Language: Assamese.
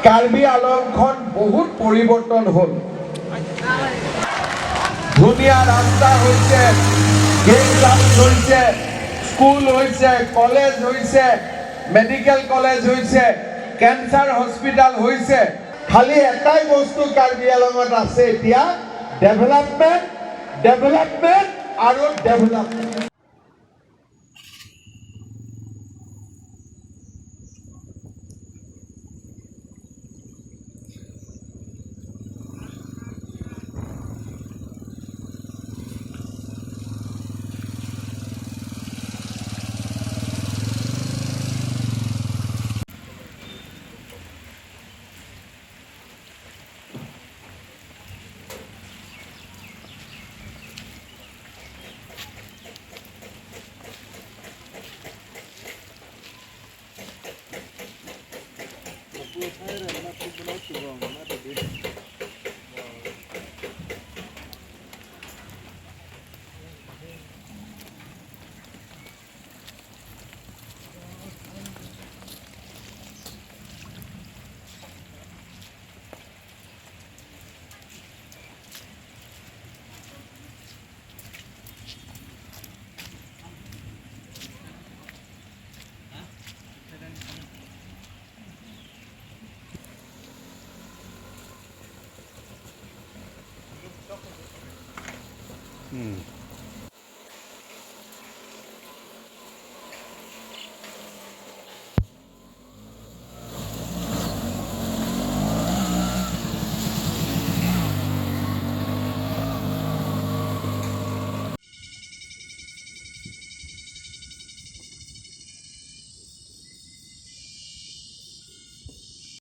কাৰ্বি আলংখন বহুত পৰিৱৰ্তন হ'ল। ধুনীয়া ৰাস্তা হৈছে, গেষ্ট হাউচ হৈছে, স্কুল হৈছে, কলেজ হৈছে, মেডিকেল কলেজ হৈছে, কেঞ্চাৰ হস্পিটেল হৈছে। খালি এটাই বস্তু কাৰ্বি আলঙত আছে এতিয়া, ডেভেলপমেণ্ট, ডেভেলপমেণ্ট আৰু ডেভেলপমেণ্ট।